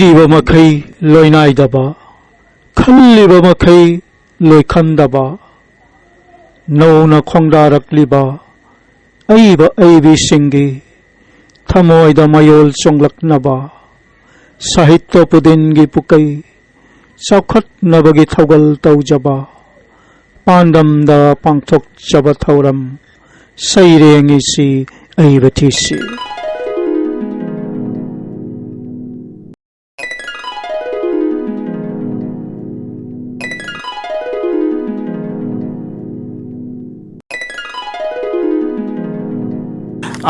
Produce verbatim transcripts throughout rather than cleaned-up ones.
ꯏꯕ ꯃꯈꯩ ꯂꯣꯏꯅꯥꯏꯗꯕ, ꯈꯜꯂꯤꯕ ꯃꯈꯩ ꯂꯣꯏꯈꯝꯗꯕ, ꯅꯧꯅ ꯈꯣꯡꯗꯥꯔꯛꯂꯤꯕ ꯑꯏꯕ ꯑꯏꯕꯤꯁꯤꯡꯒꯤ ꯊꯃꯣꯏꯗ ꯃꯌꯣꯜ ꯆꯣꯡꯂꯛꯅꯕ, ꯁꯥꯍꯤꯇ꯭ꯌ ꯄꯨꯗꯤꯟꯒꯤ ꯄꯨꯀꯩ ꯆꯥꯎꯈꯠꯅꯕꯒꯤ ꯊꯧꯒꯜ ꯇꯧꯖꯕ, ꯄꯥꯟꯗꯝꯗ ꯄꯥꯡꯊꯣꯛꯆꯕ ꯊꯧꯔꯝ ꯁꯩꯔꯦꯡ ꯏꯁꯤ ꯑꯏꯕ ꯊꯤꯁꯤ꯫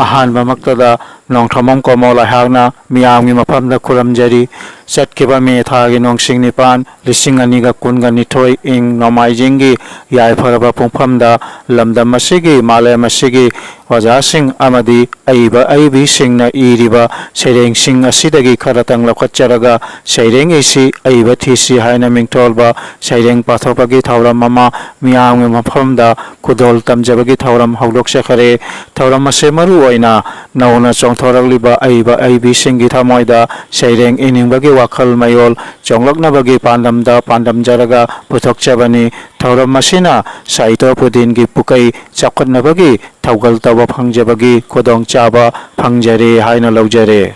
ꯑꯍꯥꯟꯕꯃꯛꯇꯗ ꯅꯣꯡꯊ꯭ꯔꯃꯝ ꯀꯣꯃꯣꯜ ꯑꯩꯍꯥꯛꯅ ꯃꯤꯌꯥꯝꯒꯤ ꯃꯐꯝꯗ ꯈꯨꯔꯨꯝꯖꯔꯤ꯫ ꯆꯠꯈꯤꯕ ꯃꯦ ꯊꯥꯒꯤ ꯅꯣꯡꯁꯤꯡ ꯅꯤꯄꯥꯟ, ꯂꯤꯁꯤꯡ ꯑꯅꯤꯒ ꯀꯨꯟꯒ ꯅꯤꯊꯣꯏ ꯏꯪ ꯅꯣꯡꯃꯥꯏꯖꯤꯡꯒꯤ ꯌꯥꯏꯐꯔꯕ ꯄꯨꯡꯐꯝꯗ ꯂꯝꯗꯝ ꯑꯁꯤꯒꯤ, ꯃꯥꯂꯦꯝ ꯑꯁꯤꯒꯤ ꯑꯣꯖꯥꯁꯤꯡ ꯑꯃꯗꯤ ꯑꯏꯕ ꯑꯏꯕꯤꯁꯤꯡꯅ ꯏꯔꯤꯕ ꯁꯩꯔꯦꯡꯁꯤꯡ ꯑꯁꯤꯗꯒꯤ ꯈꯔꯇꯪ ꯂꯧꯈꯠꯆꯔꯒ ꯁꯩꯔꯦꯡ ꯏꯁꯤ ꯑꯏꯕ ꯊꯤꯁꯤ ꯍꯥꯏꯅ ꯃꯤꯡꯊꯣꯜꯕ ꯁꯩꯔꯦꯡ ꯄꯥꯊꯣꯛꯄꯒꯤ ꯊꯧꯔꯝ ꯑꯃ ꯃꯤꯌꯥꯝꯒꯤ ꯃꯐꯝꯗ ꯈꯨꯗꯣꯜ ꯇꯝꯖꯕꯒꯤ ꯊꯧꯔꯝ ꯍꯧꯗꯣꯛꯆꯈꯔꯦ꯫ ꯊꯧꯔꯝ ꯑꯁꯤ ꯃꯔꯨ ꯑꯣꯏꯅ ꯅꯧꯅ ꯆꯣꯡꯊꯣꯔꯛꯂꯤꯕ ꯑꯏꯕ ꯑꯏꯕꯤꯁꯤꯡꯒꯤ ꯊꯃꯣꯏꯗ ꯁꯩꯔꯦꯡ ꯏꯅꯤꯡꯕꯒꯤ ꯋꯥꯈꯜ ꯃꯌꯣꯜ ꯆꯣꯡꯂꯛꯅꯕꯒꯤ ꯄꯥꯟꯗꯝꯗ ꯄꯥꯟꯗꯝꯖꯔꯒ ꯄꯨꯊꯣꯛꯆꯕꯅꯤ꯫ ꯊꯧꯔꯝ ꯑꯁꯤꯅ ꯁꯥꯍꯤꯇ꯭ꯌ ꯄꯨꯗꯤꯟꯒꯤ ꯄꯨꯀꯩ ꯆꯥꯎꯈꯠꯅꯕꯒꯤ ꯊꯧꯒꯜ ꯇꯧꯕ ꯐꯪꯖꯕꯒꯤ ꯈꯨꯗꯣꯡꯆꯥꯕ ꯐꯪꯖꯔꯦ ꯍꯥꯏꯅ ꯂꯧꯖꯔꯦ꯫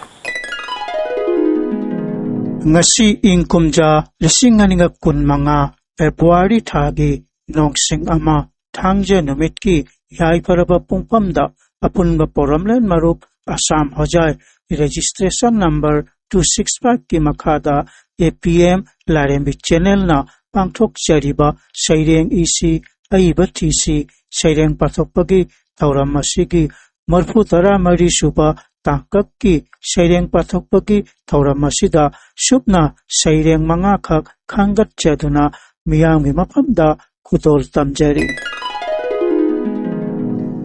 ꯉꯁꯤ ꯏꯪ ꯀꯨꯝꯖꯥ ꯂꯤꯁꯤꯡ ꯑꯅꯤꯒ ꯀꯨꯟꯃꯉꯥ ꯐꯦꯕ꯭ꯔꯨꯋꯥꯔꯤ ꯊꯥꯒꯤ ꯅꯣꯡꯁꯤꯡ ꯑꯃ, ꯊꯥꯡꯖ ꯅꯨꯃꯤꯠꯀꯤ ꯌꯥꯏꯐꯔꯕ ꯄꯨꯡꯐꯝꯗ ꯑꯄꯨꯟꯕ ꯄꯣꯔꯝꯂꯦꯟ ꯃꯔꯨꯞ ꯑꯁꯥꯝ ꯍꯣꯖꯥꯏ registration number two six five ꯀꯤ ꯃꯈꯥꯗ A P M ꯂꯥꯏꯔꯦꯝꯕꯤ channel ꯅ ꯄꯥꯡꯊꯣꯛꯆꯔꯤꯕ ꯁꯩꯔꯦꯡ ꯏꯁꯤ ꯑꯏꯕ ꯊꯤꯁꯤ ꯁꯩꯔꯦꯡ ꯄꯥꯊꯣꯛꯄꯒꯤ ꯊꯧꯔꯝ ꯑꯁꯤꯒꯤ ꯃꯔꯐꯨ ꯇꯔꯥ ꯃꯔꯤ ꯁꯨꯕ ꯇꯥꯡꯀꯛꯀꯤ ꯁꯩꯔꯦꯡ ꯄꯥꯊꯣꯛꯄꯒꯤ ꯊꯧꯔꯝ ꯑꯁꯤꯗ ꯁꯨꯞꯅ ꯁꯩꯔꯦꯡ ꯃꯉꯥꯈꯛ ꯈꯟꯒꯠꯆꯗꯨꯅ ꯃꯤꯌꯥꯝꯒꯤ ꯃꯐꯝꯗ ꯈꯨꯗꯣꯜ ꯇꯝꯖꯔꯤ꯫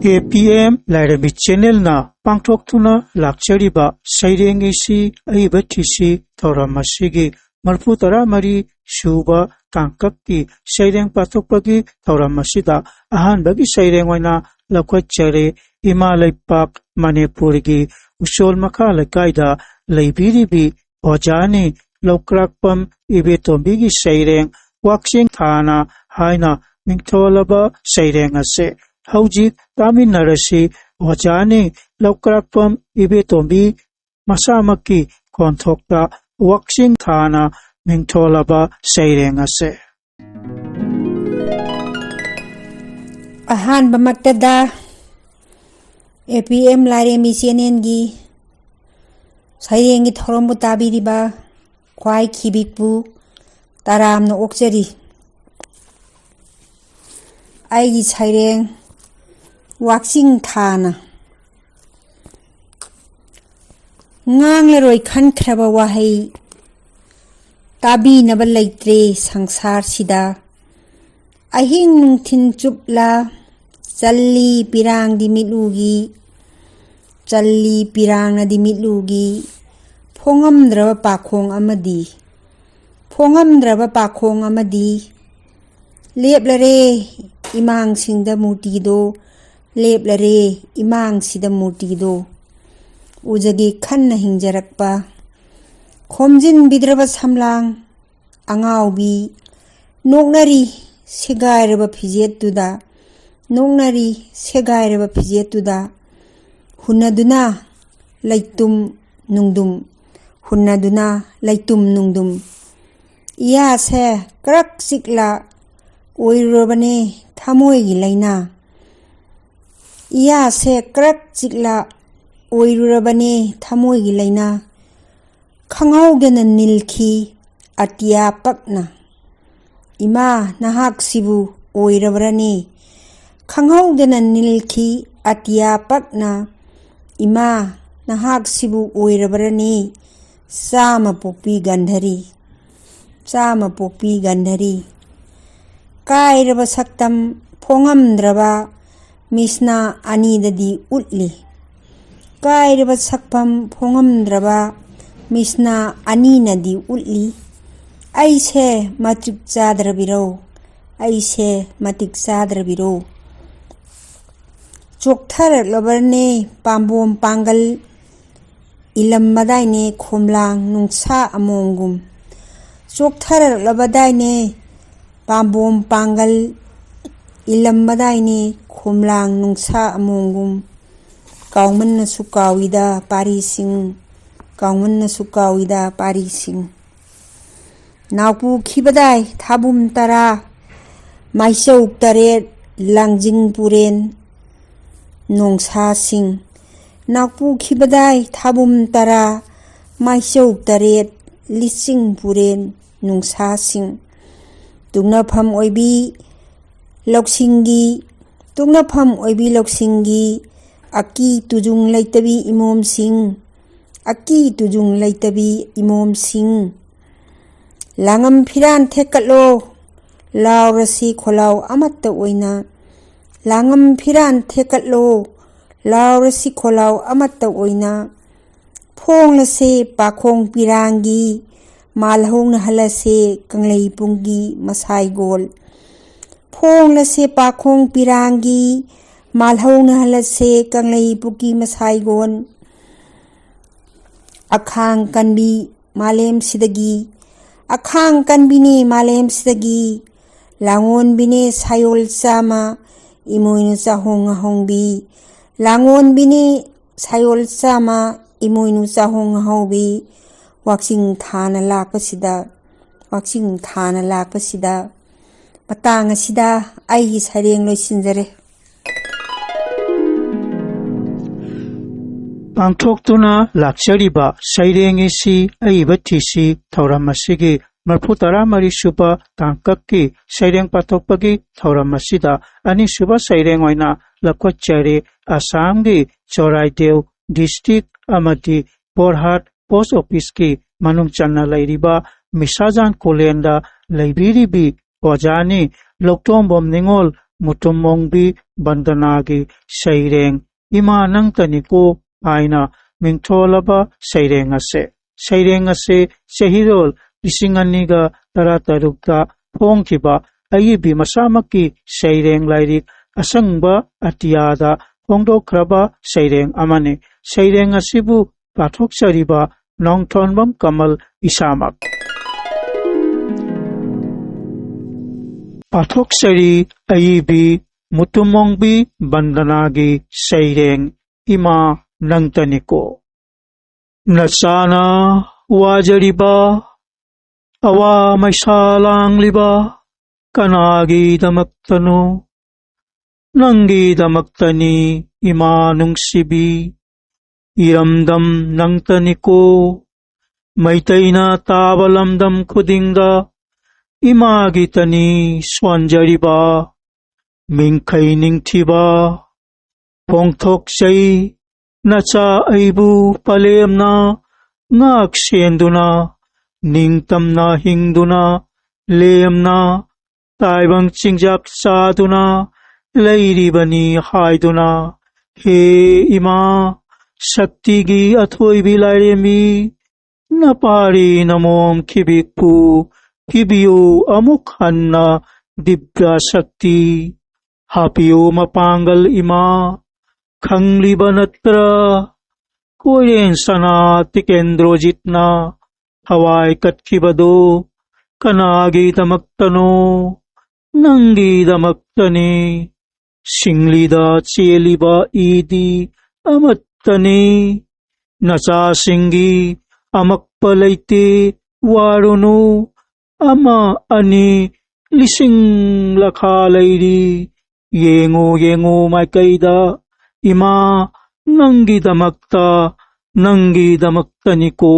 A P M ꯂꯥꯏꯔꯦꯝꯕꯤ channel ꯅ ꯄꯥꯡꯊꯣꯛꯇꯨꯅ ꯂꯥꯛꯆꯔꯤꯕ ꯁꯩꯔꯦꯡ ꯏꯁꯤ ꯑꯏꯕ ꯊꯤꯁꯤ ꯊꯧꯔꯝ ꯑꯁꯤꯒꯤ ꯃꯔꯐꯨ ꯇꯔꯥ ꯃꯔꯤ ꯁꯨꯕ ꯇꯥꯡꯀꯛꯀꯤ ꯁꯩꯔꯦꯡ ꯄꯥꯊꯣꯛꯄꯒꯤ ꯊꯧꯔꯝ ꯑꯁꯤꯗ ꯑꯍꯥꯟꯕꯒꯤ ꯁꯩꯔꯦꯡ ꯑꯣꯏꯅ ꯂꯧꯈꯠꯆꯔꯦ꯫ ꯏꯃꯥ ꯂꯩꯄꯥꯛ ꯃꯅꯤꯄꯨꯔꯒꯤ ꯎꯆꯣꯜ ꯃꯈꯥ ꯂꯩꯀꯥꯏꯗ ꯂꯩꯕꯤꯔꯤꯕꯤ ꯑꯣꯖꯥꯅꯤ ꯂꯧꯀ꯭ꯔꯥꯛꯄꯝ ꯏꯕꯦꯇꯣꯝꯕꯤꯒꯤ ꯁꯩꯔꯦꯡ ꯋꯥꯛꯆꯤꯡ ꯊꯥꯅ ꯍꯥꯏꯅ ꯃꯤꯡꯊꯣꯜꯂꯕ ꯁꯩꯔꯦꯡ ꯑꯁꯤ꯫ ꯍꯧꯖꯤꯛ ꯇꯥꯃꯤꯟꯅꯔꯁꯤ ꯑꯣꯖꯥꯅꯤ ꯂꯧꯀ꯭ꯔꯥꯛꯄꯝ ꯏꯕꯦꯇꯣꯝꯕꯤ ꯃꯁꯥꯃꯛꯀꯤ ꯈꯣꯟꯊꯣꯛꯇ ꯋꯥꯛꯆꯤꯡ ꯊꯥꯅ ꯃꯤꯡꯊꯣꯜꯂꯕ ꯁꯩꯔꯦꯡ ꯑꯁꯤ꯫ ꯑꯍꯥꯟꯕꯃꯛꯇꯗ APM ꯂꯥꯏꯔꯦꯝꯕꯤ ꯆꯦꯅꯦꯜꯒꯤ ꯁꯩꯔꯦꯡꯒꯤ ꯊꯧꯔꯝꯕꯨ ꯇꯥꯕꯤꯔꯤꯕ ꯈ꯭ꯋꯥꯏ ꯈꯤꯕꯤꯛꯄꯨ ꯇꯔꯥꯝꯅ ꯑꯣꯛꯆꯔꯤ꯫ ꯑꯩꯒꯤ ꯁꯩꯔꯦꯡ ꯋꯥꯛꯆꯤꯡ ꯊꯥꯅ꯫ ꯉꯥꯡꯂꯔꯣꯏ ꯈꯟꯈ꯭ꯔꯕ ꯋꯥꯍꯩ ꯇꯥꯕꯤꯅꯕ ꯂꯩꯇ꯭ꯔꯦ ꯁꯪꯁꯥꯔꯁꯤꯗ꯫ ꯑꯍꯤꯡ ꯅꯨꯡꯊꯤꯟ ꯆꯨꯞꯂꯥ ꯆꯜꯂꯤ ꯄꯤꯔꯥꯡꯗꯤ ꯃꯤꯠꯂꯨꯒꯤ, ꯆꯜꯂꯤ ꯄꯤꯔꯥꯡꯅꯗꯤ ꯃꯤꯠꯂꯨꯒꯤ꯫ ꯐꯣꯡꯉꯝꯗ꯭ꯔꯕ ꯄꯥꯈꯣꯡ ꯑꯃꯗꯤ, ꯐꯣꯡꯉꯝꯗ꯭ꯔꯕ ꯄꯥꯈꯣꯡ ꯑꯃꯗꯤ꯫ ꯂꯦꯞꯂꯔꯦ ꯏꯃꯥꯡꯁꯤꯡꯗ ꯃꯨꯔꯇꯤꯗꯣ, ꯂꯦꯞꯂꯔꯦ ꯏꯃꯥꯡꯁꯤꯗ ꯃꯨꯔꯇꯤꯗꯣ꯫ ꯎꯖꯒꯦ ꯈꯟꯅ ꯍꯤꯡꯖꯔꯛꯄ ꯈꯣꯝꯖꯤꯟꯕꯤꯗ꯭ꯔꯕ ꯁꯝꯂꯥꯡ ꯑꯉꯥꯎꯕꯤ꯫ ꯅꯣꯛꯅꯔꯤ ꯁꯦꯒꯥꯏꯔꯕ ꯐꯤꯖꯦꯠꯇꯨꯗ, ꯅꯣꯛꯅꯔꯤ ꯁꯦꯒꯥꯏꯔꯕ ꯐꯤꯖꯦꯠꯇꯨꯗ꯫ ꯍꯨꯟꯅꯗꯨꯅ ꯂꯩꯇꯨꯝ ꯅꯨꯡꯗꯨꯝ, ꯍꯨꯟꯅꯗꯨꯅ ꯂꯩꯇꯨꯝ ꯅꯨꯡꯗꯨꯝ꯫ ꯏꯌꯥꯁꯦ ꯀ꯭ꯔꯛ ꯆꯤꯛꯂ ꯑꯣꯏꯔꯨꯔꯕꯅꯦ ꯊꯃꯣꯏꯒꯤ ꯂꯥꯏꯅꯥ꯫ ꯏꯌꯥꯁꯦ ꯀ꯭ꯔꯛ ꯆꯤꯛꯂ ꯑꯣꯏꯔꯨꯔꯕꯅꯦ ꯊꯃꯣꯏꯒꯤ ꯂꯥꯏꯅꯥ꯫ ꯈꯪꯍꯧꯗꯅ ꯅꯤꯜꯈꯤ ꯑꯇꯤꯌꯥ ꯄꯛꯅ꯫ ꯏꯃꯥ ꯅꯍꯥꯛꯁꯤꯕꯨ ꯑꯣꯏꯔꯕ꯭ꯔꯅꯦ? ꯈꯪꯍꯧꯗꯅ ꯅꯤꯜꯈꯤ ꯑꯇꯤꯌꯥ ꯄꯛꯅ꯫ ꯏꯃꯥ ꯅꯍꯥꯛꯁꯤꯕꯨ ꯑꯣꯏꯔꯕ꯭ꯔꯅꯦ? ꯆꯥꯝꯃ ꯄꯣꯛꯄꯤ ꯒꯟꯙꯔꯤ, ꯆꯥꯝꯃ ꯄꯣꯛꯄꯤ ꯒꯟꯙꯔꯤ꯫ ꯀꯥꯏꯔꯕ ꯁꯛꯇꯝ ꯐꯣꯡꯉꯝꯗ꯭ꯔꯕ ꯃꯤꯁꯅꯥ ꯑꯅꯤꯗꯗꯤ ꯎꯠꯂꯤ꯫ ꯀꯥꯏꯔꯕ ꯁꯛꯐꯝ ꯐꯣꯡꯉꯝꯗ꯭ꯔꯕ ꯃꯤꯁꯅꯥ ꯑꯅꯤꯅꯗꯤ ꯎꯠꯂꯤ꯫ ꯑꯩꯁꯦ ꯃꯇꯤꯛ ꯆꯥꯗ꯭ꯔꯕꯤꯔꯣ? ꯑꯩꯁꯦ ꯃꯇꯤꯛ ꯆꯥꯗ꯭ꯔꯕꯤꯔꯣ? ꯆꯣꯛꯊꯔꯛꯂꯕꯅꯦ ꯄꯥꯝꯕꯣꯝ ꯄꯥꯡꯒꯜ, ꯏꯂꯝꯃꯗꯥꯏꯅꯦ ꯈꯣꯝꯂꯥꯡ ꯅꯨꯡꯁꯥ ꯑꯃꯣꯝꯒꯨꯝ꯫ ꯆꯣꯛꯊꯔꯛꯂꯕꯗꯥꯏꯅꯦ ꯄꯥꯝꯕꯣꯝ ꯄꯥꯡꯒꯜ꯫ ꯏꯂꯝꯃꯗꯥꯏꯅꯦ ꯈꯣꯝꯂꯥꯡ ꯅꯨꯡꯁꯥ ꯑꯃꯣꯝꯒꯨꯝ꯫ ꯀꯥꯎꯃꯟꯅꯁꯨ ꯀꯥꯎꯏꯗ ꯄꯥꯔꯤꯁꯤꯡ, ꯀꯥꯎꯃꯟꯅꯁꯨ ꯀꯥꯎꯏꯗ ꯄꯥꯔꯤꯁꯤꯡ꯫ ꯅꯥꯎꯄꯨꯈꯤꯕꯗꯥꯏ ꯊꯥꯕꯨꯝ ꯇꯔꯥ, ꯃꯥꯏꯆꯧ ꯇꯔꯦꯠ, ꯂꯥꯡꯖꯤꯡ ꯄꯨꯔꯦꯟ ꯅꯣꯡꯁꯥꯁꯤꯡ꯫ ꯅꯥꯎꯄꯨꯈꯤꯕꯗꯥꯏ ꯊꯥꯕꯨꯝ ꯇꯔꯥ, ꯃꯥꯏꯆꯧ ꯇꯔꯦꯠ, ꯂꯤꯆꯤꯡ ꯄꯨꯔꯦꯟ ꯅꯨꯡꯁꯥꯁꯤꯡ꯫ ꯇꯨꯡꯅꯐꯝ ꯑꯣꯏꯕꯤ ꯂꯧꯁꯤꯡꯒꯤ, ꯇꯨꯡꯅꯐꯝ ꯑꯣꯏꯕꯤ ꯂꯧꯁꯤꯡꯒꯤ ꯑꯀꯤ ꯇꯨꯖꯨꯡ ꯂꯩꯇꯕꯤ ꯏꯃꯣꯝꯁꯤꯡ, ꯑꯀꯤ ꯇꯨꯖꯨꯡ ꯂꯩꯇꯕꯤ ꯏꯃꯣꯝꯁꯤꯡ꯫ ꯂꯥꯡꯉꯝ ꯐꯤꯔꯥꯟ ꯊꯦꯛꯀꯠꯂꯣ, ꯂꯥꯎꯔꯁꯤ ꯈꯣꯜꯂꯥꯎ ꯑꯃꯠꯇ ꯑꯣꯏꯅ꯫ ꯂꯥꯡꯉꯝ ꯐꯤꯔꯥꯟ ꯊꯦꯛꯀꯠꯂꯣ, ꯂꯥꯎꯔꯁꯤ ꯈꯣꯜꯂꯥꯎ ꯑꯃꯠꯇ ꯑꯣꯏꯅ꯫ ꯐꯣꯡꯂꯁꯦ ꯄꯥꯈꯣꯡ ꯄꯤꯔꯥꯡꯒꯤ, ꯃꯥꯜꯍꯧꯅꯍꯜꯂꯁꯦ ꯀꯪꯂꯩ ꯄꯨꯡꯒꯤ ꯃꯁꯥꯏꯒꯣꯜ꯫ ꯐꯣꯡꯂꯁꯦ ꯄꯥꯈꯣꯡ ꯄꯤꯔꯥꯡꯒꯤ, ꯃꯥꯜꯍꯧꯅꯍꯜꯂꯁꯦ ꯀꯪꯂꯩ ꯄꯨꯡꯒꯤ ꯃꯁꯥꯏꯒꯣꯜ꯫ ꯑꯈꯥꯡ ꯀꯟꯕꯤ ꯃꯥꯂꯦꯝꯁꯤꯗꯒꯤ, ꯑꯈꯥꯡ ꯀꯟꯕꯤꯅꯤ ꯃꯥꯂꯦꯝꯁꯤꯗꯒꯤ꯫ ꯂꯥꯡꯑꯣꯟꯕꯤꯅꯤ ꯁꯥꯌꯣꯜ ꯆꯥꯝꯃ, ꯏꯃꯣꯏꯅꯨ ꯆꯥꯍꯣꯡ ꯉꯥꯍꯣꯡꯕꯤ꯫ ꯂꯥꯡꯑꯣꯟꯕꯤꯅꯤ ꯁꯥꯌꯣꯜ ꯆꯥꯝꯃ, ꯏꯃꯣꯏꯅꯨ ꯆꯥꯍꯣꯡ ꯉꯥꯍꯣꯡꯕꯤ꯫ ꯋꯥꯛꯆꯤꯡ ꯊꯥꯅ ꯂꯥꯛꯄꯁꯤꯗ, ꯋꯥꯛꯆꯤꯡ ꯊꯥꯅ ꯂꯥꯛꯄꯁꯤꯗ꯫ ꯃꯇꯥꯡ ꯑꯁꯤꯗ ꯑꯩꯒꯤ ꯁꯩꯔꯦꯡ ꯂꯣꯏꯁꯤꯟꯖꯔꯦ꯫ ꯄꯥꯡꯊꯣꯛꯇꯨꯅ ꯂꯥꯛꯆꯔꯤꯕ ꯁꯩꯔꯦꯡ ꯏꯁꯤ ꯑꯏꯕ ꯊꯤꯁꯤ ꯊꯧꯔꯝ ꯑꯁꯤꯒꯤ ꯃꯔꯐꯨ ꯇꯔꯥꯃꯔꯤ ꯁꯨꯕ ꯇꯥꯡꯀꯛꯀꯤ ꯁꯩꯔꯦꯡ ꯄꯥꯊꯣꯛꯄꯒꯤ ꯊꯧꯔꯝ ꯑꯁꯤꯗ ꯑꯅꯤꯁꯨꯕ ꯁꯩꯔꯦꯡ ꯑꯣꯏꯅ ꯂꯧꯈꯠꯆꯔꯤ꯫ ꯑꯁꯥꯝꯒꯤ ꯆꯣꯔꯥꯏꯗꯦꯎ ꯗꯤꯁꯇ꯭ꯔꯤꯛ ꯑꯃꯗꯤ ꯕꯣꯔꯍꯥꯠ ꯄꯣꯁ ꯑꯣꯐꯤꯁꯀꯤ ꯃꯅꯨꯡ ꯆꯟꯅ ꯂꯩꯔꯤꯕ ꯃꯤꯁꯥꯖꯥꯟ ꯈꯨꯂꯦꯟꯗ ꯂꯩꯕꯤꯔꯤꯕꯤ ꯑꯣꯖꯥꯅꯤ ꯂꯧꯇꯣꯝꯕꯝ ꯅꯤꯉꯣꯜ ꯃꯨꯇꯨꯝ ꯑꯣꯡꯕꯤ ꯕꯟꯗꯅꯥꯒꯤ ꯁꯩꯔꯦꯡ ꯏꯃꯥ ꯅꯪꯇꯅꯤꯀꯣ ꯍꯥꯏꯅ ꯃꯤꯡꯊꯣꯜꯂꯕ ꯁꯩꯔꯦꯡ ꯑꯁꯦ꯫ ꯁꯩꯔꯦꯡ ꯑꯁꯦ ꯆꯍꯤꯔꯣꯜ ꯂꯤꯁꯤꯡ ꯑꯅꯤꯒ ꯇꯔꯥꯇꯔꯨꯛꯇ ꯐꯣꯡꯈꯤꯕ ꯑꯏꯕꯤ ꯃꯁꯥꯃꯛꯀꯤ ꯁꯩꯔꯦꯡ ꯂꯥꯏꯔꯤꯛ ꯑꯁꯪꯕ ꯑꯇꯤꯌꯥꯗ ꯐꯣꯡꯗꯣꯛꯈ꯭ꯔꯕ ꯁꯩꯔꯦꯡ ꯑꯃꯅꯤ꯫ ꯁꯩꯔꯦꯡ ꯑꯁꯤꯕꯨ ꯄꯥꯊꯣꯛꯆꯔꯤꯕ ꯅꯣꯡꯊꯣꯟꯕꯝ ꯀꯃꯜ ꯏꯁꯥꯃꯛ꯫ ꯄꯥꯊꯣꯛꯆꯔꯤ ꯑꯏꯕꯤ ꯃꯨꯇꯨꯃꯣꯡꯕꯤ ꯕꯟꯗꯅꯥꯒꯤ ꯁꯩꯔꯦꯡ ꯏꯃꯥ ꯅꯪꯇꯅꯤꯀꯣ꯫ ꯅꯆꯥꯅ ꯋꯥꯖꯔꯤꯕ, ꯑꯋꯥ ꯃꯩꯁꯥ ꯂꯥꯡꯂꯤꯕ ꯀꯅꯥꯒꯤꯗꯃꯛꯇꯅꯣ? ꯅꯪꯒꯤꯗꯃꯛꯇꯅꯤ ꯏꯃꯥ ꯅꯨꯡꯁꯤꯕꯤ꯫ ꯏꯔꯝꯗꯝ ꯅꯪꯇꯅꯤꯀꯣ꯫ ꯃꯩꯇꯩꯅ ꯇꯥꯕ ꯂꯝꯗꯝ ꯈꯨꯗꯤꯡꯗ ꯏꯃꯥꯒꯤꯇꯅꯤ ꯁꯣꯟꯖꯔꯤꯕ꯫ ꯃꯤꯡꯈꯩ ꯅꯤꯡꯊꯤꯕ ꯐꯣꯡꯊꯣꯛꯆꯩ꯫ ꯅꯆꯥ ꯑꯩꯕꯨ ꯄꯂꯦꯝꯅ ꯉꯥꯛ ꯁꯦꯟꯗꯨꯅ, ꯅꯤꯡꯇꯝꯅ ꯍꯤꯡꯗꯨꯅ, ꯂꯦꯝꯅ ꯇꯥꯏꯕꯪ ꯆꯤꯟꯖꯥꯛ ꯆꯥꯗꯨꯅ ꯂꯩꯔꯤꯕꯅꯤ ꯍꯥꯏꯗꯨꯅ, ꯍꯦ ꯏꯃꯥ, ꯁꯛꯇꯤꯒꯤ ꯑꯊꯣꯏꯕꯤ ꯂꯥꯏꯔꯦꯝꯕꯤ, ꯅꯄꯥꯔꯤ ꯅꯃꯣꯝ ꯈꯤꯕꯤꯛꯄꯨ ꯄꯤꯕꯤꯌꯨ ꯑꯃꯨꯛ ꯍꯟꯅ ꯗꯤꯕ꯭ꯌꯥ ꯁꯛꯇꯤ꯫ ꯍꯥꯞꯄꯤꯌꯨ ꯃꯄꯥꯡꯒꯜ ꯏꯃꯥ, ꯈꯪꯂꯤꯕ ꯅꯠꯇ꯭ꯔꯥ? ꯀꯣꯏꯔꯦꯟ ꯁꯅꯥ ꯇꯤꯀꯦꯟꯗ꯭ꯔꯣꯖꯤꯠꯅ ꯊꯋꯥꯏ ꯀꯠꯈꯤꯕꯗꯨ ꯀꯅꯥꯒꯤꯗꯃꯛꯇꯅꯣ? ꯅꯪꯒꯤꯗꯃꯛꯇꯅꯤ꯫ ꯁꯤꯡꯂꯤꯗ ꯆꯦꯜꯂꯤꯕ ꯏꯗꯤ ꯑꯃꯠꯇꯅꯤ꯫ ꯅꯆꯥꯁꯤꯡꯒꯤ ꯑꯃꯛꯄ ꯂꯩꯇꯦ, ꯋꯥꯔꯨꯅꯨ꯫ ꯑꯃ, ꯑꯅꯤ, ꯂꯤꯁꯤꯡ ꯂꯈꯥ ꯂꯩꯔꯤ꯫ ꯌꯦꯡꯉꯨ, ꯌꯦꯡꯉꯨ ꯃꯥꯏꯀꯩꯗ, ꯏꯃꯥ, ꯅꯪꯒꯤꯗꯃꯛꯇ, ꯅꯪꯒꯤꯗꯃꯛꯇꯅꯤꯀꯣ꯫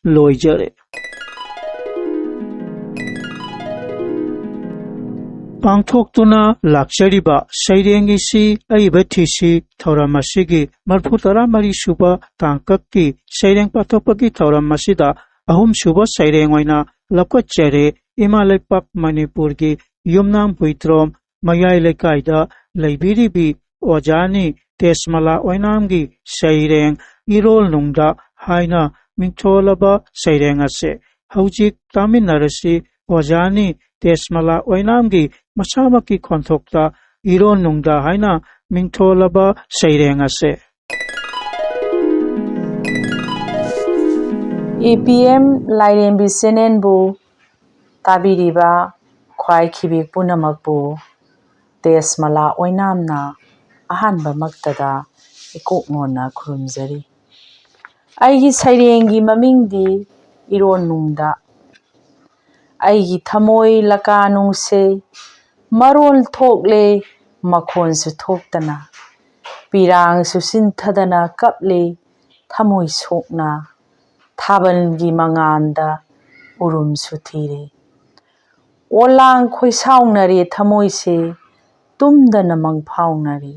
ꯂꯣꯏꯖꯔꯦ꯫ ꯄꯥꯡꯊꯣꯛꯇꯨꯅ ꯂꯥꯛꯆꯔꯤꯕ ꯁꯩꯔꯦꯡꯒꯤꯁꯤ ꯑꯏꯕ ꯊꯤꯁꯤ ꯊꯧꯔꯝ ꯑꯁꯤꯒꯤ ꯃꯔꯐꯨ ꯇꯔꯥ ꯃꯔꯤ ꯁꯨꯕ ꯇꯥꯡꯀꯛꯀꯤ ꯁꯩꯔꯦꯡ ꯄꯥꯊꯣꯛꯄꯒꯤ ꯊꯧꯔꯝ ꯑꯁꯤꯗ ꯑꯍꯨꯝꯁꯨꯕ ꯁꯩꯔꯦꯡ ꯑꯣꯏꯅ ꯂꯧꯈꯠꯆꯔꯦ꯫ ꯏꯃꯥ ꯂꯩꯄꯥꯛ ꯃꯅꯤꯄꯨꯔꯒꯤ ꯌꯨꯝꯅꯥꯝ ꯍꯨꯏꯗ꯭ꯔꯣꯝ ꯃꯌꯥꯏ ꯂꯩꯀꯥꯏꯗ ꯂꯩꯕꯤꯔꯤꯕꯤ ꯑꯣꯖꯥꯅꯤ ꯇꯦꯖꯃꯂꯥ ꯑꯣꯏꯅꯥꯝꯒꯤ ꯁꯩꯔꯦꯡ ꯏꯔꯣꯜ ꯅꯨꯡꯗ ꯍꯥꯏꯅ ꯃꯤꯡꯊꯣꯜꯂꯕ ꯁꯩꯔꯦꯡ ꯑꯁꯦ ꯍꯧꯖꯤꯛ ꯇꯥꯃꯤꯟꯅꯔꯁꯤ꯫ ꯑꯣꯖꯥꯅꯤ ꯇꯦꯖꯃꯂꯥ ꯑꯣꯏꯅꯥꯝꯒꯤ ꯃꯁꯥꯃꯛꯀꯤ ꯈꯣꯟꯊꯣꯛꯇ ꯏꯔꯣꯜ ꯅꯨꯡꯗ ꯍꯥꯏꯅ ꯃꯤꯡꯊꯣꯜꯂꯕ ꯁꯩꯔꯦꯡ ꯑꯁꯦ꯫ ꯑꯦ ꯄꯤ ꯑꯦꯝ ꯂꯥꯏꯔꯦꯝꯕꯤ ꯆꯦꯅꯦꯜꯕꯨ ꯇꯥꯕꯤꯔꯤꯕ ꯈ꯭ꯋꯥꯏ ꯈꯤꯕꯦꯛ ꯄꯨꯝꯅꯃꯛꯄꯨ ꯇꯦꯖꯃꯂꯥ ꯑꯣꯏꯅꯥꯝꯅ ꯑꯍꯥꯟꯕꯃꯛꯇꯗ ꯏꯀꯣꯛ ꯅꯣꯟꯅ ꯈꯨꯔꯨꯝꯖꯔꯤ꯫ ꯑꯩꯒꯤ ꯁꯩꯔꯦꯡꯒꯤ ꯃꯃꯤꯡꯗꯤ ꯏꯔꯣꯟꯅꯨꯡꯗ꯫ ꯑꯩꯒꯤ ꯊꯃꯣꯏ ꯂꯀꯥ ꯅꯨꯡꯁꯦ ꯃꯔꯣꯜ ꯊꯣꯛꯂꯦ ꯃꯈꯣꯟꯁꯨ ꯊꯣꯛꯇꯅ, ꯄꯤꯔꯥꯡꯁꯨ ꯁꯤꯟꯊꯗꯅ ꯀꯞꯂꯦ ꯊꯃꯣꯏ ꯁꯣꯛꯅ꯫ ꯊꯥꯕꯜꯒꯤ ꯃꯉꯥꯟꯗ ꯎꯔꯨꯝꯁꯨ ꯊꯤꯔꯦ꯫ ꯑꯣꯂꯥꯡ ꯈꯣꯏꯁꯥꯎꯅꯔꯦ ꯊꯃꯣꯏꯁꯦ ꯇꯨꯝꯗꯅ ꯃꯪꯐꯥꯎꯅꯔꯦ꯫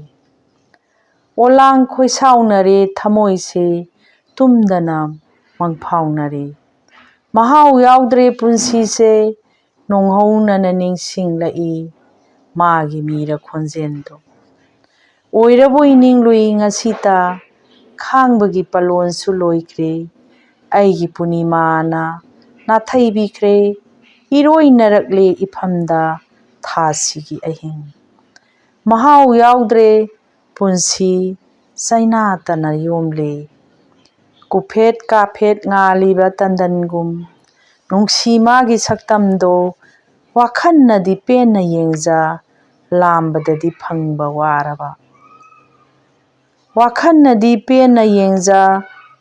ꯑꯣꯂꯥꯡ ꯈꯣꯏꯁꯥꯎꯅꯔꯦ ꯊꯃꯣꯏꯁꯦ ꯇꯨꯝꯗꯅ ꯃꯪꯐꯥꯎꯅꯔꯦ꯫ ꯃꯍꯥꯎ ꯌꯥꯎꯗ꯭ꯔꯦ ꯄꯨꯟꯁꯤꯁꯦ ꯅꯣꯡꯍꯧꯅꯅ ꯅꯤꯡꯁꯤꯡꯂꯛꯏ ꯃꯥꯒꯤ ꯃꯤꯔ ꯈꯣꯟꯖꯦꯜꯗꯣ꯫ ꯑꯣꯏꯔꯕꯣꯏ ꯅꯤꯡꯂꯨꯏ ꯉꯁꯤꯇ ꯈꯥꯡꯕꯒꯤ ꯄꯂꯣꯟꯁꯨ ꯂꯣꯏꯈ꯭ꯔꯦ꯫ ꯑꯩꯒꯤ ꯄꯨꯔꯅꯤꯃꯥꯅ ꯅꯥꯊꯩꯕꯤꯈ꯭ꯔꯦ꯫ ꯏꯔꯣꯏꯅꯔꯛꯂꯦ ꯏꯐꯝꯗ ꯊꯥꯁꯤꯒꯤ ꯑꯍꯤꯡ꯫ ꯃꯍꯥꯎ ꯌꯥꯎꯗ꯭ꯔꯦ ꯄꯨꯟꯁꯤ ꯆꯩꯅꯥꯇꯅ ꯌꯣꯝꯂꯦ꯫ ꯀꯨꯐꯦꯠ ꯀꯥꯐꯦꯠ ꯉꯥꯜꯂꯤꯕ ꯇꯟꯗꯟꯒꯨꯝ ꯅꯨꯡꯁꯤ ꯃꯥꯒꯤ ꯁꯛꯇꯝꯗꯣ꯫ ꯋꯥꯈꯜꯅꯗꯤ ꯄꯦꯟꯅ ꯌꯦꯡꯖ ꯂꯥꯝꯕꯗꯗꯤ ꯐꯪꯕ ꯋꯥꯔꯕ꯫ ꯋꯥꯈꯜꯅꯗꯤ ꯄꯦꯟꯅ ꯌꯦꯡꯖ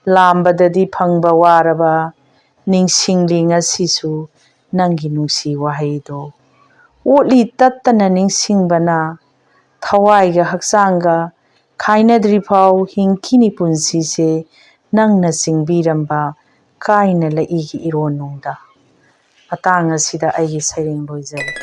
ꯂꯥꯝꯕꯗꯗꯤ ꯐꯪꯕ ꯋꯥꯔꯕ꯫ ꯅꯤꯡꯁꯤꯡꯂꯤ ꯉꯁꯤꯁꯨ ꯅꯪꯒꯤ ꯅꯨꯡꯁꯤ ꯋꯥꯍꯩꯗꯣ꯫ ꯑꯣꯠꯂꯤ ꯇꯠꯇꯅ ꯅꯤꯡꯁꯤꯡꯕꯅ ꯊꯋꯥꯏꯒ ꯍꯛꯆꯥꯡꯒ ꯈꯥꯏꯅꯗ꯭ꯔꯤꯐꯥꯎ ꯍꯤꯡꯈꯤꯅꯤ ꯄꯨꯟꯁꯤꯁꯦ ꯅꯪꯅ ꯆꯤꯡꯕꯤꯔꯝꯕ ꯀꯥꯏꯅ ꯂꯩꯏꯒꯤ ꯏꯔꯣꯟꯅꯨꯡꯗ꯫ ꯃꯇꯥꯡ ꯑꯁꯤꯗ ꯑꯩꯒꯤ ꯁꯩꯔꯦꯡ ꯂꯣꯏꯖꯔꯦ꯫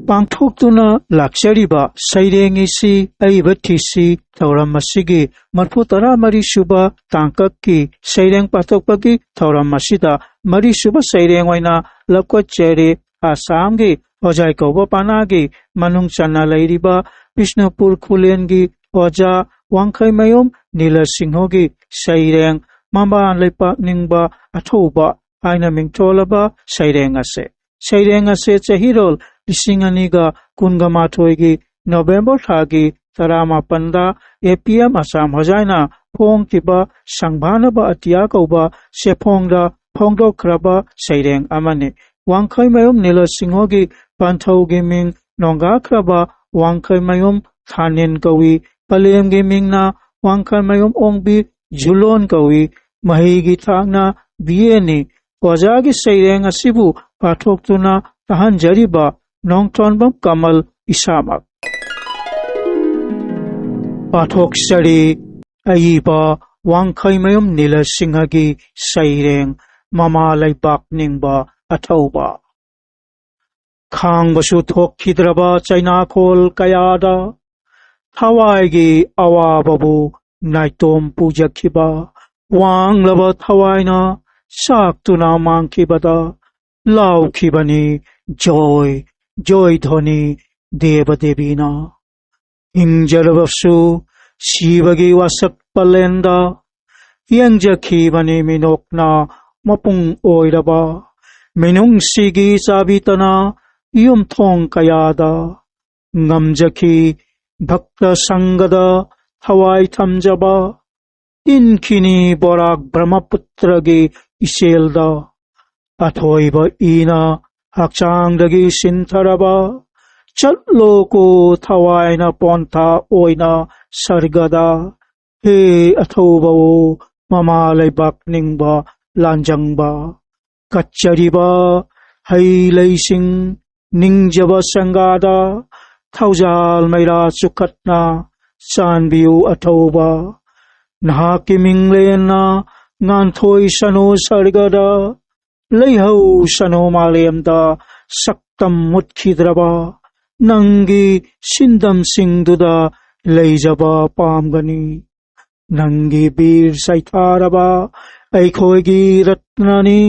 ꯄꯥꯡꯊꯣꯛꯇꯨꯅ ꯂꯥꯛꯆꯔꯤꯕ ꯁꯩꯔꯦꯡ ꯏꯁꯤ ꯑꯏꯕ ꯊꯤꯁꯤ ꯊꯧꯔꯝ ꯑꯁꯤꯒꯤ ꯃꯔꯐꯨ ꯇꯔꯥ ꯃꯔꯤ ꯁꯨꯕ ꯇꯥꯡꯀꯛꯀꯤ ꯁꯩꯔꯦꯡ ꯄꯥꯊꯣꯛꯄꯒꯤ ꯊꯧꯔꯝ ꯑꯁꯤꯗ ꯃꯔꯤ ꯁꯨꯕ ꯁꯩꯔꯦꯡ ꯑꯣꯏꯅ ꯂꯧꯈꯠꯆꯔꯤ꯫ ꯑꯁꯥꯝꯒꯤ ꯍꯣꯖꯥꯏ ꯀꯧꯕ ꯄꯅꯥꯒꯤ ꯃꯅꯨꯡ ꯆꯟꯅ ꯂꯩꯔꯤꯕ ꯕꯤꯁꯅꯨꯄꯨꯔ ꯈꯨꯂꯦꯟꯒꯤ ꯑꯣꯖꯥ ꯋꯥꯡꯈꯩꯃꯌꯨꯝ ꯅꯤꯂ ꯁꯤꯡꯍꯒꯤ ꯁꯩꯔꯦꯡ ꯃꯃꯥ ꯂꯩꯄꯥꯛ ꯅꯤꯡꯕ ꯑꯊꯧꯕ ꯍꯥꯏꯅ ꯃꯤꯡꯊꯣꯜꯂꯕ ꯁꯩꯔꯦꯡ ꯑꯁꯦ꯫ ꯁꯩꯔꯦꯡ ꯑꯁꯦ ꯆꯍꯤꯔꯣꯜ ꯂꯤꯁꯤꯡ ꯑꯅꯤꯒ ꯀꯨꯟꯒ ꯃꯥꯊꯣꯏꯒꯤ ꯅꯣꯕꯦꯝꯕꯔ ꯊꯥꯒꯤ ꯇꯔꯥꯃꯥꯄꯟꯗ ꯑꯦ ꯄꯤ ꯑꯦꯝ ꯑꯁꯥꯝ ꯍꯣꯖꯥꯏꯅ ꯐꯣꯡꯈꯤꯕ ꯁꯪꯕꯥꯅꯕ ꯑꯇꯤꯌꯥ ꯀꯧꯕ ꯆꯦꯐꯣꯡꯗ ꯐꯣꯡꯗꯣꯛꯈ꯭ꯔꯕ ꯁꯩꯔꯦꯡ ꯑꯃꯅꯤ꯫ ꯋꯥꯡꯈꯩꯃꯌꯨꯝ ꯅꯤꯂꯁꯤꯡꯍꯒꯤ ꯄꯟꯊꯧꯒꯤ ꯃꯤꯡ ꯅꯣꯡꯒꯥꯈ꯭ꯔꯕ ꯋꯥꯡꯈꯩꯃꯌꯨꯝ ꯊꯥꯅꯤꯟ ꯀꯧꯏ꯫ ꯄꯂꯦꯝꯒꯤ ꯃꯤꯡꯅ ꯋꯥꯡꯈꯩꯃꯌꯨꯝ ꯑꯣꯡꯕꯤ ꯖꯨꯂꯣꯟ ꯀꯧꯏ꯫ ꯃꯍꯩꯒꯤ ꯊꯥꯛꯅ ꯕꯤ ꯑꯦꯅꯤ꯫ ꯑꯣꯖꯥꯒꯤ ꯁꯩꯔꯦꯡ ꯑꯁꯤꯕꯨ ꯄꯥꯊꯣꯛꯇꯨꯅ ꯇꯥꯍꯟꯖꯔꯤꯕ ꯅꯣꯡꯊꯣꯟꯕꯝ ꯀꯃꯜ ꯏꯁꯥꯃꯛ꯫ ꯄꯥꯊꯣꯛꯆꯔꯤ ꯑꯏꯕ ꯋꯥꯡꯈꯩꯃꯌꯨꯝ ꯅꯤꯂꯁꯤꯡꯍꯒꯤ ꯁꯩꯔꯦꯡ ꯃꯃꯥ ꯂꯩꯕꯥꯛ ꯅꯤꯡꯕ ꯑꯊꯧꯕ꯫ ꯈꯥꯡꯕꯁꯨ ꯊꯣꯛꯈꯤꯗ꯭ꯔꯕ ꯆꯩꯅꯥꯈꯣꯜ ꯀꯌꯥꯗ ꯊꯋꯥꯏꯒꯤ ꯑꯋꯥꯕꯕꯨ ꯅꯥꯏꯇꯣꯝ ꯄꯨꯖꯈꯤꯕ ꯋꯥꯡꯂꯕ ꯊꯋꯥꯏꯅ ꯆꯥꯛꯇꯨꯅ ꯃꯥꯡꯈꯤꯕꯗ ꯂꯥꯎꯈꯤꯕꯅꯤ ꯖꯣꯏ, ꯖꯣꯏ ꯙ꯭ꯋꯅꯤ ꯗꯦꯕ ꯗꯦꯕꯤꯅ꯫ ꯍꯤꯡꯖꯔꯕꯁꯨ ꯁꯤꯕꯒꯤ ꯋꯥꯁꯛ ꯄꯂꯦꯟꯗ ꯌꯦꯡꯖꯈꯤꯕꯅꯤ ꯃꯤꯅꯣꯛꯅ ꯃꯄꯨꯡ ꯑꯣꯏꯔꯕ ꯃꯤꯅꯨꯡꯁꯤꯒꯤ ꯆꯥꯕꯤꯇꯅ ꯌꯨꯝꯊꯣꯡ ꯀꯌꯥꯗ꯫ ꯉꯝꯖꯈꯤ ꯚꯛꯇ ꯁꯪꯒꯗ ꯊꯋꯥꯏ ꯊꯝꯖꯕ ꯇꯤꯟꯈꯤꯅꯤ ꯕꯣꯔꯥꯛ ꯕ꯭ꯔꯍ꯭ꯃꯄꯨꯇ꯭ꯔꯒꯤ ꯏꯆꯦꯜꯗ꯫ ꯑꯊꯣꯏꯕ ꯏꯅ ꯍꯛꯆꯥꯡꯗꯒꯤ ꯁꯤꯟꯊꯔꯕ ꯆꯠꯂꯣꯀꯣ ꯊꯋꯥꯏꯅ ꯄꯣꯟꯊꯥ ꯑꯣꯏꯅ ꯁꯔꯒꯗ꯫ ꯍꯦ ꯑꯊꯧꯕꯋꯣ ꯃꯃꯥ ꯂꯩꯕꯥꯛ ꯅꯤꯡꯕ ꯂꯥꯟꯖꯪꯕ ꯀꯠꯆꯔꯤꯕ ꯍꯩ ꯂꯩꯁꯤꯡ ꯅꯤꯡꯖꯕ ꯁꯪꯒꯥꯗ ꯊꯧꯖꯥꯜ ꯃꯩꯔꯥ ꯆꯨꯈꯠꯅ ꯆꯥꯟꯕꯤꯌꯨ ꯑꯊꯧꯕ꯫ ꯅꯍꯥꯛꯀꯤ ꯃꯤꯡꯂꯦꯟꯅ ꯉꯥꯟꯊꯣꯏꯁꯅꯨ ꯁꯔꯒꯗ ꯂꯩꯍꯧꯁꯅꯨ ꯃꯥꯂꯦꯝꯗ ꯁꯛꯇꯝ ꯃꯨꯠꯈꯤꯗ꯭ꯔꯕ ꯅꯪꯒꯤ ꯁꯤꯟꯗꯝꯁꯤꯡꯗꯨꯗ ꯂꯩꯖꯕ ꯄꯥꯝꯒꯅꯤ꯫ ꯅꯪꯒꯤ ꯕꯤꯔ ꯁꯩꯊꯥꯔꯕ ꯑꯩꯈꯣꯏꯒꯤ ꯔꯠꯅꯅꯤ꯫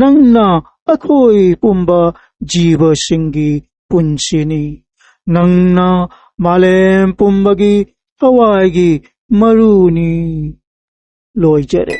ꯅꯪꯅ ꯑꯩꯈꯣꯏ ꯄꯨꯝꯕ ꯖꯤꯕꯁꯤꯡꯒꯤ ꯄꯨꯟꯁꯤꯅꯤ꯫ ꯅꯪꯅ ꯃꯥꯂꯦꯝ ꯄꯨꯝꯕꯒꯤ ꯊꯋꯥꯏꯒꯤ ꯃꯔꯨꯅꯤ꯫ ꯂꯣꯏꯖꯔꯦ꯫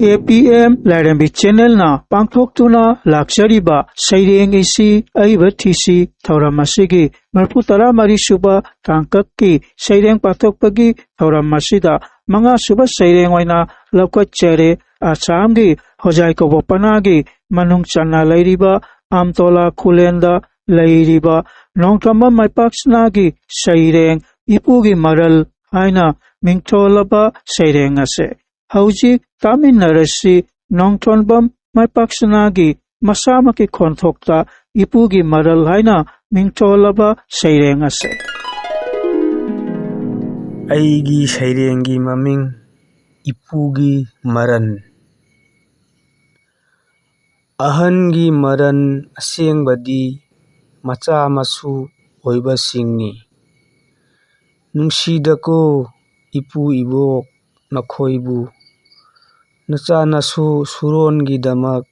ꯑꯦ ꯄꯤ ꯑꯦꯝ ꯂꯥꯏꯔꯦꯝꯕꯤ ꯆꯦꯅꯦꯜꯅ ꯄꯥꯡꯊꯣꯛꯇꯨꯅ ꯂꯥꯛꯆꯔꯤꯕ ꯁꯩꯔꯦꯡ ꯏꯁꯤ ꯑꯏꯕ ꯊꯤꯁꯤ ꯊꯧꯔꯝ ꯑꯁꯤꯒꯤ ꯃꯔꯤꯐꯨ ꯇꯔꯥꯃꯔꯤ ꯁꯨꯕ ꯇꯥꯡꯀꯛꯀꯤ ꯁꯩꯔꯦꯡ ꯄꯥꯊꯣꯛꯄꯒꯤ ꯊꯧꯔꯝ ꯑꯁꯤꯗ ꯃꯉꯥ ꯁꯨꯕ ꯁꯩꯔꯦꯡ ꯑꯣꯏꯅ ꯂꯧꯈꯠꯆꯔꯦ꯫ ꯑꯁꯥꯝꯒꯤ ꯍꯣꯖꯥꯏ ꯀꯧꯕ ꯄꯅꯥꯒꯤ ꯃꯅꯨꯡ ꯆꯟꯅ ꯂꯩꯔꯤꯕ ꯑꯝꯇꯣꯂꯥ ꯈꯨꯂꯦꯟꯗ ꯂꯩꯔꯤꯕ ꯅꯣꯡꯊꯣꯝꯕꯝ ꯃꯥꯏꯄꯥꯛꯁꯅꯥꯒꯤ ꯁꯩꯔꯦꯡ ꯏꯄꯨꯒꯤ ꯃꯔꯜ ꯍꯥꯏꯅ ꯃꯤꯡꯊꯣꯜꯂꯕ ꯁꯩꯔꯦꯡ ꯑꯁꯦ ꯍꯧꯖꯤꯛ ꯇꯥꯃꯤꯟꯅꯔꯁꯤ꯫ ꯅꯣꯡꯊꯣꯟꯕꯝ ꯃꯥꯏꯄꯥꯛꯁꯅꯥꯒꯤ ꯃꯁꯥꯃꯛꯀꯤ ꯈꯣꯟꯊꯣꯛꯇ ꯏꯄꯨꯒꯤ ꯃꯔꯜ ꯍꯥꯏꯅ ꯃꯤꯡꯊꯣꯜꯂꯕ ꯁꯩꯔꯦꯡ ꯑꯁꯦ꯫ ꯑꯩꯒꯤ ꯁꯩꯔꯦꯡꯒꯤ ꯃꯃꯤꯡ ꯏꯄꯨꯒꯤ ꯃꯔꯜ꯫ ꯑꯍꯟꯒꯤ ꯃꯔꯜ ꯑꯁꯦꯡꯕꯗꯤ ꯃꯆꯥ ꯃꯁꯨ ꯑꯣꯏꯕꯁꯤꯡꯅꯤ꯫ ꯅꯨꯡꯁꯤꯗꯀꯣ ꯏꯄꯨ ꯏꯕꯣꯛ ꯅꯈꯣꯏꯕꯨ, ꯅꯆꯥ ꯅꯁꯨ ꯁꯨꯔꯣꯟꯒꯤꯗꯃꯛ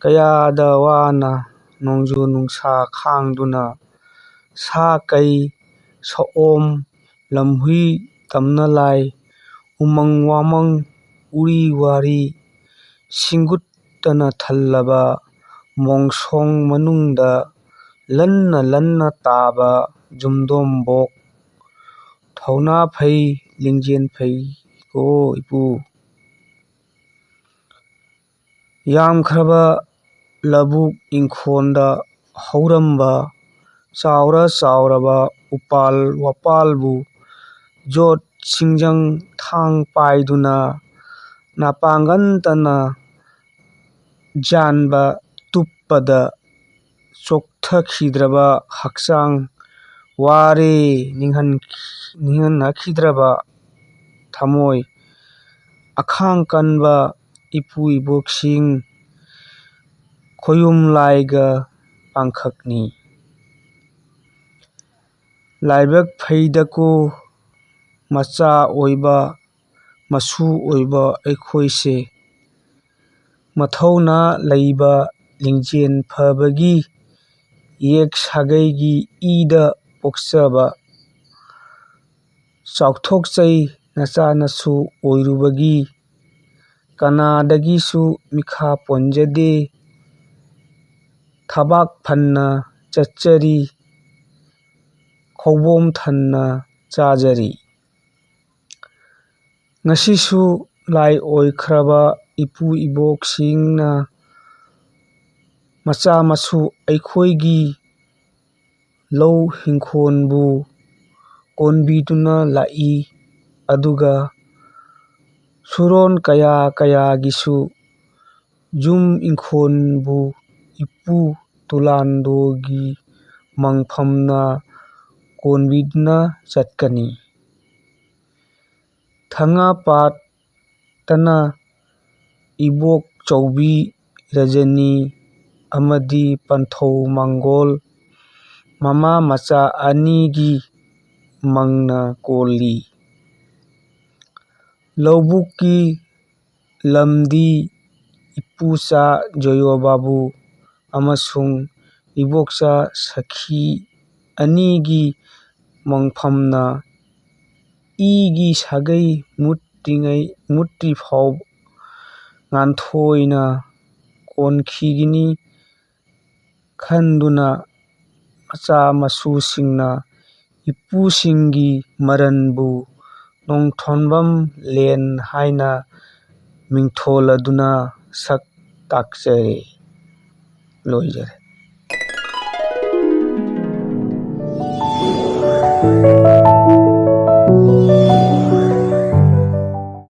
ꯀꯌꯥꯗ ꯋꯥꯅ ꯅꯣꯡꯖꯨ ꯅꯨꯡꯁꯥ ꯈꯥꯡꯗꯨꯅ ꯁꯥ ꯀꯩ, ꯁꯑꯣꯝ, ꯂꯝꯍꯨꯏ, ꯇꯝꯅ ꯂꯥꯏ, ꯎꯃꯪ ꯋꯥꯃꯪ, ꯎꯔꯤ ꯋꯥꯔꯤ, ꯁꯤꯡꯒꯨꯠꯇꯅ ꯊꯜꯂꯕ ꯃꯣꯡꯁꯣꯡ ꯃꯅꯨꯡꯗ ꯂꯟꯅ ꯂꯟꯅ ꯇꯥꯕ ꯖꯨꯝꯗꯣꯝꯕꯣꯛ꯫ ꯊꯧꯅꯥ ꯐꯩ, ꯂꯤꯡꯖꯦꯜ ꯐꯩꯀꯣ ꯏꯄꯨ꯫ ꯌꯥꯝꯈ꯭ꯔꯕ ꯂꯧꯕꯨꯛ ꯏꯪꯈꯣꯜꯗ ꯍꯧꯔꯝꯕ ꯆꯥꯎꯔ ꯆꯥꯎꯔꯕ ꯎꯄꯥꯜ ꯋꯥꯄꯥꯜꯕꯨ ꯌꯣꯠ ꯁꯤꯡꯖꯪ ꯊꯥꯡ ꯄꯥꯏꯗꯨꯅ ꯅꯥꯄꯥꯡꯒꯟꯇꯅ ꯌꯥꯟꯕ ꯇꯨꯞꯄꯗ ꯆꯣꯛꯊꯈꯤꯗ꯭ꯔꯕ ꯍꯛꯆꯥꯡ, ꯋꯥꯔꯦ ꯅꯤꯡꯍꯟ-, ꯅꯤꯡꯍꯟꯅꯈꯤꯗ꯭ꯔꯕ ꯊꯃꯣꯏ, ꯑꯈꯥꯡ ꯀꯟꯕ ꯏꯄꯨ ꯏꯕꯣꯛꯁꯤꯡ, ꯈꯣꯌꯨꯝ ꯂꯥꯏꯒ ꯄꯥꯡꯈꯛꯅꯤ꯫ ꯂꯥꯏꯕꯛ ꯐꯩꯗꯀꯣ ꯃꯆꯥ ꯑꯣꯏꯕ, ꯃꯁꯨ ꯑꯣꯏꯕ ꯑꯩꯈꯣꯏꯁꯦ꯫ ꯃꯊꯧꯅꯥ ꯂꯩꯕ, ꯂꯤꯡꯖꯦꯜ ꯐꯕꯒꯤ ꯌꯦꯛ ꯁꯥꯒꯩꯒꯤ ꯏꯗ ꯄꯣꯛꯆꯕ꯫ ꯆꯥꯎꯊꯣꯛꯆꯩ ꯅꯆꯥ ꯅꯁꯨ ꯑꯣꯏꯔꯨꯕꯒꯤ꯫ ꯀꯅꯥꯗꯒꯤꯁꯨ ꯃꯤꯈꯥ ꯄꯣꯟꯖꯗꯦ꯫ ꯊꯕꯥꯛ ꯐꯟꯅ ꯆꯠꯆꯔꯤ, ꯈꯧꯕꯣꯝ ꯊꯟꯅ ꯆꯥꯖꯔꯤ꯫ ꯉꯁꯤꯁꯨ ꯂꯥꯏ ꯑꯣꯏꯈ꯭ꯔꯕ ꯏꯄꯨ ꯏꯕꯣꯛꯁꯤꯡꯅ ꯃꯆꯥ ꯃꯁꯨ ꯑꯩꯈꯣꯏꯒꯤ ꯂꯧ ꯏꯪꯈꯣꯜꯕꯨ ꯀꯣꯟꯕꯤꯗꯨꯅ ꯂꯥꯛꯏ, ꯑꯗꯨꯒ ꯁꯨꯔꯣꯟ ꯀꯌꯥ ꯀꯌꯥꯒꯤꯁꯨ ꯌꯨꯝ ꯏꯪꯈꯣꯜꯕꯨ ꯏꯄꯨ ꯇꯨꯂꯥꯟꯗꯣꯒꯤ ꯃꯪꯐꯝꯅ ꯀꯣꯟꯕꯤꯗꯨꯅ ꯆꯠꯀꯅꯤ꯫ ꯊꯥꯡꯒ ꯄꯥꯠꯇꯅ ꯏꯕꯣꯛ ꯆꯧꯕꯤ ꯔꯖꯅꯤ ꯑꯃꯗꯤ ꯄꯟꯊꯧ ꯃꯪꯒꯣꯜ ꯃꯃꯥ ꯃꯆꯥ ꯑꯅꯤꯒꯤ ꯃꯪꯅ ꯀꯣꯜꯂꯤ꯫ ꯂꯧꯕꯨꯛꯀꯤ ꯂꯝꯗꯤ ꯏꯄꯨꯆꯥ ꯖꯣꯌꯣ ꯕꯥꯕꯨ ꯑꯃꯁꯨꯡ ꯏꯕꯣꯛꯆꯥ ꯁꯈꯤ ꯑꯅꯤꯒꯤ ꯃꯪꯐꯝꯅ ꯏꯒꯤ ꯁꯥꯒꯩ ꯃꯨꯠꯇ꯭ꯔꯤꯉꯩ, ꯃꯨꯠꯇ꯭ꯔꯤ ꯐꯥꯎ ꯉꯥꯟꯊꯣꯏꯅ ꯀꯣꯟꯈꯤꯒꯅꯤ ꯈꯟꯗꯨꯅ ꯃꯆꯥ ꯃꯁꯨꯁꯤꯡꯅ ꯏꯄꯨꯁꯤꯡꯒꯤ ꯃꯔꯟꯕꯨ ꯅꯣꯡꯊꯣꯟꯕꯝ ꯂꯦꯟ ꯍꯥꯏꯅ ꯃꯤꯡꯊꯣꯜ ꯑꯗꯨꯅ ꯁꯛ ꯇꯥꯛꯆꯔꯦ꯫ ꯂꯣꯏꯖꯔꯦ꯫